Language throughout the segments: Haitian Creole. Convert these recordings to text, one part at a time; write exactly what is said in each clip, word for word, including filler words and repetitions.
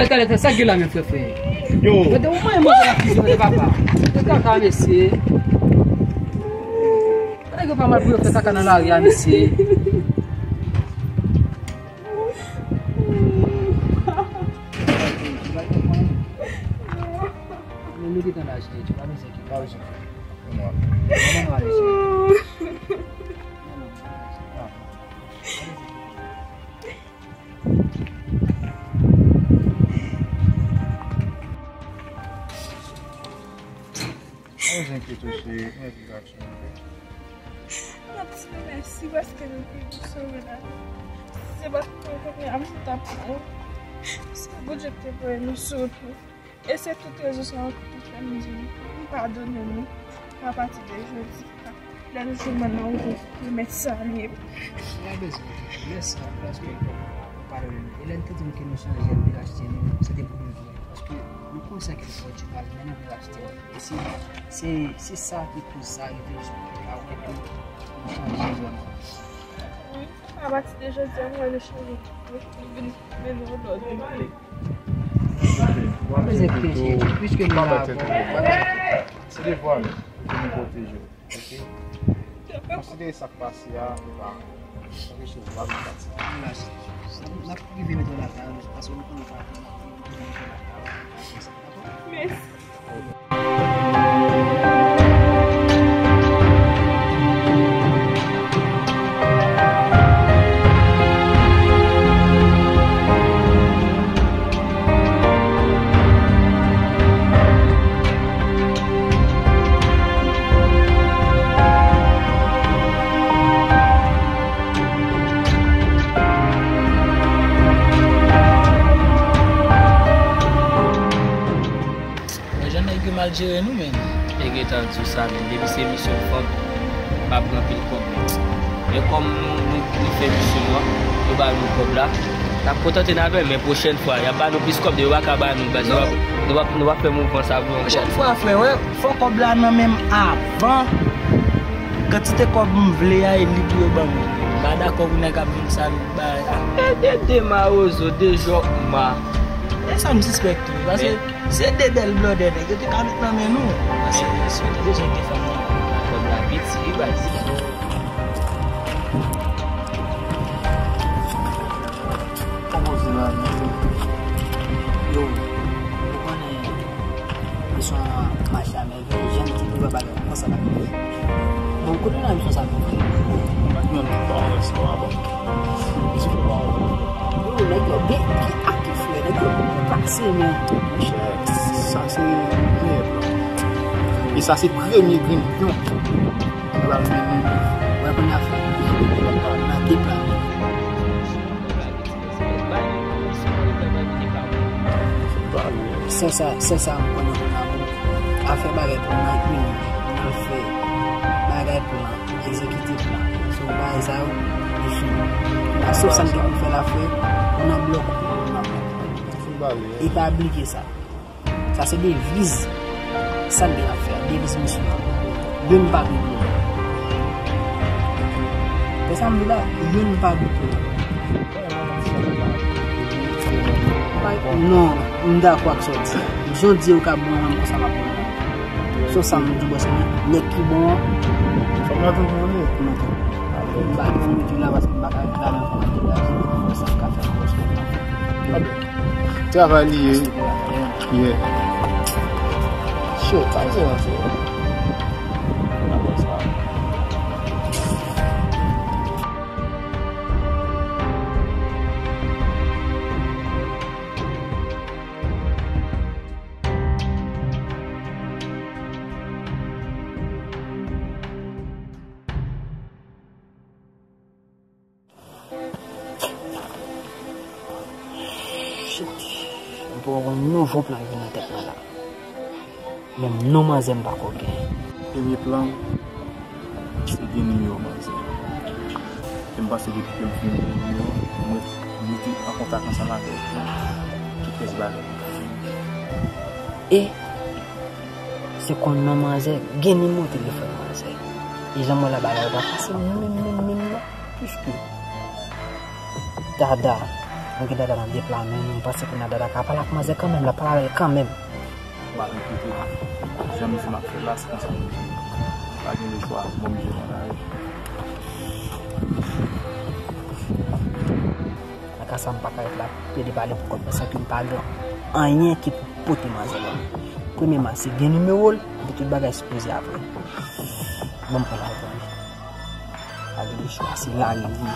Gade sa, sa gen la menm, frè, frè. Yo. Mete ou mwen manje la kizin, mete papa. Mete kaka, mesye. Gade yo pa mal pou yo fè kaka nan lari a, mesye. Men nou gentan la, cheri, pa bezwen ki, pa bezwen ki. Kòman? Kòman nou ale, cheri? Non, non, non, non. Mwen enkyete w, cheri. Mwen enkyete w, cheri. N ap di nou mèsi paske nou te vin sove lavi. Si se pa t pou nou, kounye a m t ap mouri. Se Bondye ki te voye nou sou wout nou. E se tout rezon sa yo ki te fè m di nou, m padone nou. Apati de jodi a, lè nou jwenn mwen nan wout, nou mèt salye m. Ou pa bezwen di mèsi ankò, paske ou padone nou. E lè n te di nou ke nou chanje, n te rachte nou, se te pou nou vre. Paske nou konn sa ki fò di mal, men nou vle rachte nou. E se, se, se sa ki koz sa rive jodi a, ou wè ke nou chanje vrèman. Wi, apati de jodi a, nou wè nou chanje. Nou vin, vin nan lòd. Pa bezwen pike, cheri, piske nou la avè w. Se devwa nou pou nou pwoteje w, oke? Konsidere sa k pase a, e pa, pa kèk choz, pa vin pati. N ap rive mete w lakay ou, paske nou konnen sa k ap vin, n ap rive mete w lakay ou, dakò? Mèsi. Mwen, jan nèg yo mal jere nou menm. Te gentan di w sa menm, depi se misyon fanm, m ap gen anpil kòb. Men kòm nou, nou, nou fè misyon an, yo ba nou kòb la, n ap kontante n avè l, men pwochèn fwa, y ap ba nou plis kòb, yo pa ka ba nou, baz, nou p ap, nou p ap, nou p ap fè mouvman sa vre ankò. Pwochèn fwa, frè, wè, fò kòb la nan men m avan. Kantite kòb m vle a, e li pou yo ban m. M pa dakò pou nèg ap vin sal bagay la. E de, de mawozo, de jòkma. E sa m sispèk tou, paske se de bèl blòdè nèg, yo te ka met nan men nou. Paske si yo te bezwen te fè m nan kòb la piti, wi, baz. Kòman se la menm? Yo, ou konnen, misyon an mache a mèvèy, jèn ki pral bagay konsa la. Bon, kote nan misyon sa menm? Mwen pa gen anvi pale sa avan. Yo, nèg yo gen, gen ake, frè, nèg yo pase, men. Monchè, sa se meyè plan. E sa se premye grenn pyon ki pral mennen nou. Wè kounye a, frè, nan de plan. Sè sa, sè sa m konnen pou n ap afè bagay pou n nan ini, pou n al fè bagay plan, egzekite plan. So, bagay sa yo, li fini. Sof sa n gen pou n fè la, frè, pou n nan blòk ou, pou n nan blòk ou. E pa bliye sa. Sa se deviz. Sa n gen ap fè a, deviz misyon an. Youn pa bliye. Se sa m di la, youn pa bliye. Non, m dakò ak sa w di. Jan w di yo ka bon nan konsa m ap bon. So sa m di bòs mwen, nèg ki bon an. Fò m antre pou li. M antre. M pa antre la paske m pa ka gade ankò degaje. Sa m ka fè ankò. Travay li ye. Yeah. Shit, sa se yon se. Shit. M poko konn nouvo plan ki nan tèt mwen la. Menm non manzè m pako gen. Premye plan, se gen nimewo manzè. E m panse depi ke m fin gen nimewo, m ret, m rete an kontak ansanm avè l. Tout rès bagay. E se konn non manzè, gen nimewo telefòn manzè. E jan m wè la bagay yo pa fasil menm, menm, menm, menm non. Piske Dada, Mwen gen Dada nan de pla men, mwen panse kounye a Dada ka pale ak manzè kanmenm, l ap pale avè l kanmenm. Pa enkyete w. Jan m di m ap fè l la, se konsa m ye. Pa gen lechwa, m oblije pran lari. Nan ka sa, m pa ka ret la plede pale pou kont mwen, sanke m pa gen anyen ki pou pote manzè ban mwen. Premyèman, se gen nimewo l, epi tout bagay sipoze apre. Ban m pran lari pou li. Pa gen lechwa, se lari wi.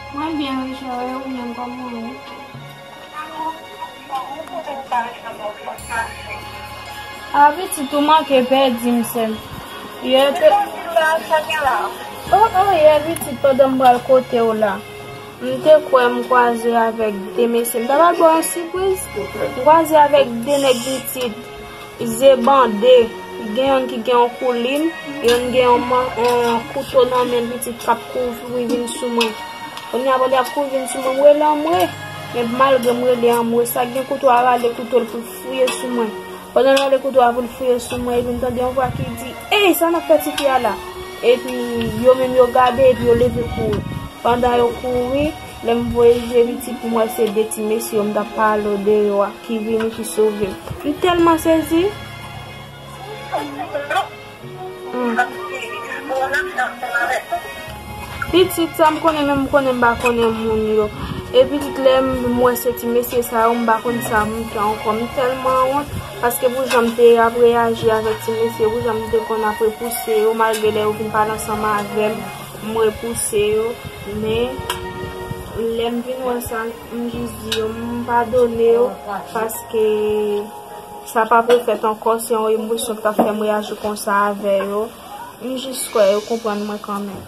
Mwen byen wi, cheri, ou menm kòman w ye? A, pitit ou manke pèdi m, sè m. Yè te... O, o, yè pitit, pandan m pral kote w la, m te kwè m kwaze avèk de mesye. M ta pral ba w yon sipriz. M kwaze avèk de nèg pitit. Ze bande, gen yonn ki gen yon koulin, yonn gen yon man-, yon kouto nan men l, pitit k ap kouri vin sou mwen. Kounye a, pandan y ap kouri vin sou mwen, m rele anmwe. Men malgre m rele anmwe, sa k gen kouto a rale kouto l pou l fouye sou mwen. Pandan l rale kouto a pou l fouye sou mwen, epi m tande yon vwa ki di, "Ey, sa n ap fè tifi a la?" Epi yo menm yo gade, epi yo leve kouri. Pandan yo kouri, lè m voye je pitit pou m wè se de ti mesye yo m t ap pale w deyò a ki vini, ki sove m. M tèlman sezi. Hmm. Pitit sa m konnen, menm m konnen m pa konnen moun yo. E pitit lè m wè se ti mesye sa yo, m pa konn sa m fè ankò. M tèlman wont, paske pou jan m te ap reyaji avèk ti mesye, pou jan m te konn ap repouse yo, malgre lè yo vin pale ansanm avè m, m repouse yo, men lè m vin wè sa, m jis di yo, m padone yo, paske sa p ap refèt ankò, se yon emosyon ki t ap fè m reyaji konsa avè yo. M jis kwè yo konprann mwen kanmenm.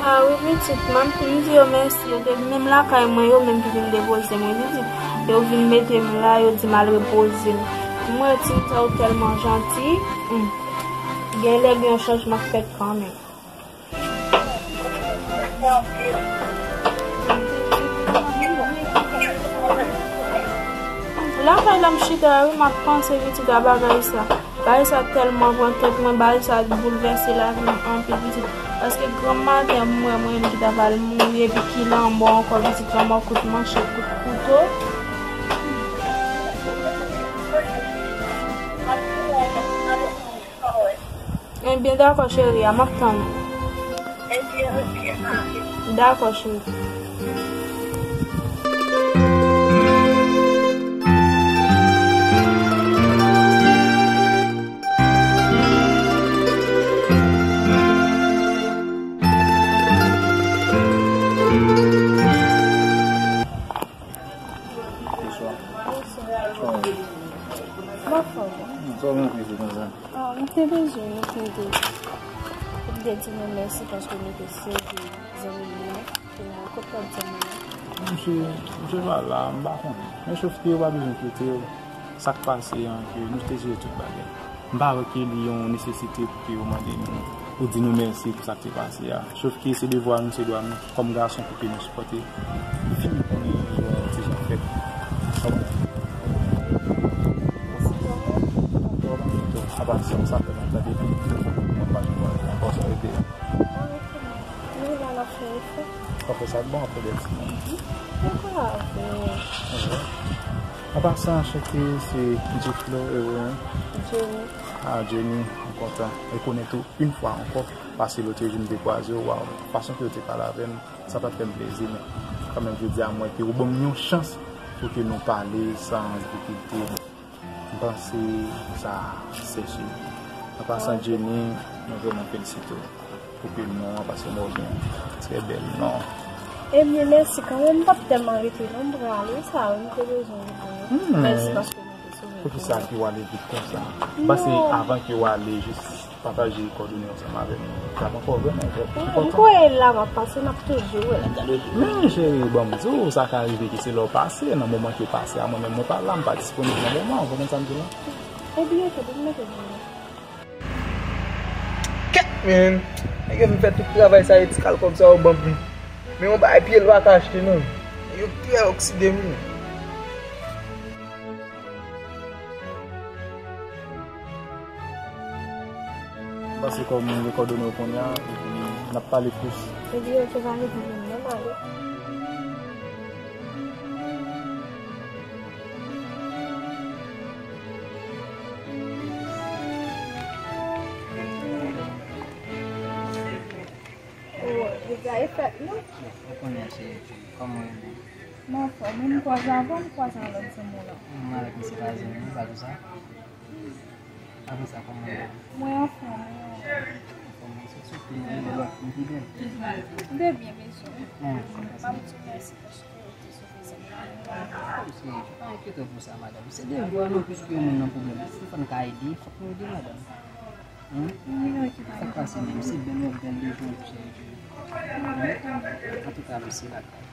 A wi, pitit, m ap di yo mèsi. Yo te menm lakay mwen, yo menm ki vin depoze m, wi, pitit. Yo vin mete m la, yo di m al repoze m. M wè timoun sa yo tèlman janti. Hmm. Gen lè gen yon chanjman k fèt kanmenm. Lakay la m chita a wi, m ap panse pitit a bagay sa. Bagay sa tèlman pran tèt mwen, bagay sa boulvèse lavi m anpil pitit. Paske granm maten m wè mwen menm ki ta pral mouri, epi ki lanmò ankò pitit, lanmò kout manchèt, kout kouto. Ebyen, dakò, cheri a, m ap tann ou. Dakò, cheri. Bonswa. Bonswa. Kòman w ye? M anfòm. Sa w gen pou di konsa? Ah, m te bezwen nou tande. M te di nou mèsi paske nou te sove zanmi m nan. Kote w ap di nou? Misye, misye pa la, m pa konnen. Men chofte yo pa bezwen enkyete yo. Sa k pase an, ke nou te jere tout bagay. M pa wè ke li yon nesesite pou ke yo mande nou, pou di nou mèsi pou sa k te pase a. Sof ke se devwa nou, se dwa nou, kòm gason, pou ke nou sipòte fi nou konnen yon ti jan fèb. Kòm apa sa, sa fè lontan depi mwen pa jwenn ankò sa rete. Nou la n ap fè efò. W ap fè sa k bon, w ap fè de ti moun. Poukò avè w? An pasan, chèke se Djeflo e ou menm? Jenny. Ah, Jenny, m kontan rekonèt ou yon fwa ankò, paske lòt jou m te kwaze w, waw, fason ke w te pale avè m, sa pa t fè m plezi, men kanmenm, jodi a, m wè ke ou ban m yon chans pou ke nou pale san difikilte. M Panse sa sèche. An pasan, Jenny, mwen vrèman felisite w pou prenon an, paske non w gen trè bèl non. Ebyen, mèsi kanmenm, m p ap tèlman rete non, m prale, sa wi, m te bezwen w. Hmm. Mèsi paske w mete sou mwen. Poukisa ke w ale vit konsa? M panse avan ke w ale, jis pataje kòdone w ansanm avè m. Sa poko vrèman enpòtan. M kwè la m ap pase, m ap toujou wè. Men cheri, ban m di w, sa ka rive ke se lè w pase, nan moman ke w pase a, mwen menm mwen pa la, m pa disponib nan moman an, w konprann sa m di w la? Ebyen, ok, ban m mete pou ou. Kèt, men! Nèg yo vin fè tout travay sa, e ti kal kòb sa yo ban m. Men yon bagay pye l pa ka achte non. Nèg yo trè okside m wi. Pase kòm mwen gen kòdone w kounye a, epi n ap pale plis. Ebyen, ok, pa gen pwoblèm non, m ale. Oh, deja e fèt non. Ou konnen se kòman w ye menm? M anfòm, men m kwaze avè w, m kwaze a lòt zanmi w lan. M avèk misye pa zanmi, pa di sa. Apre sa, kòman w ye? Mwen anfòm, mwen anfòm. Anfòm, se sou pli bèl, lòt pli bèl. M te byen bezwen w. M ap di w mèsi paske ou te sove zanmi m. Mesye, pa enkyete w pou sa, madanm. Se devwa nou, piske yon moun nan pwoblèm. Si fò n ka ede, fòk nou ede madanm. Sa k pase menm? Se bèl w ap bèl de jou an plis. Antouka, mesye lakay.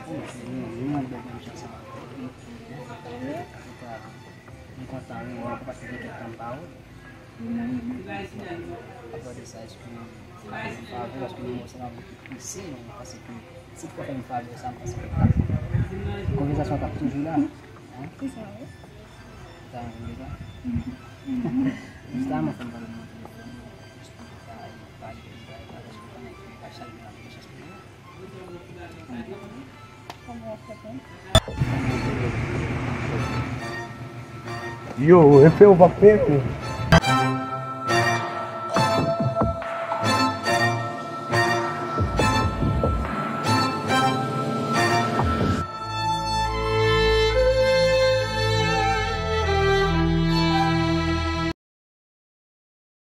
Bon, se nou, nou ap bèl menm jan ansanm avè w. Antouka, m kontan wi, mwen pa t gen kèk tan m pa wè w. Apre de sa, èske w ka fè m favè, paske nou wè se yon moun ki prese, men m panse ke si w ka fè m favè sa, m panse ke konvèsasyon an t ap toujou la. Hein? Se sa, wi. Sa yon vre sa? Jis la, mwen fè m pale nan telefòn, jis pou nou ka pale de bagay la, paske w konnen ke pa chak jou n ap gen chans pou nou. Kòman w fè konn? Yo, efe ou p ap peye kou?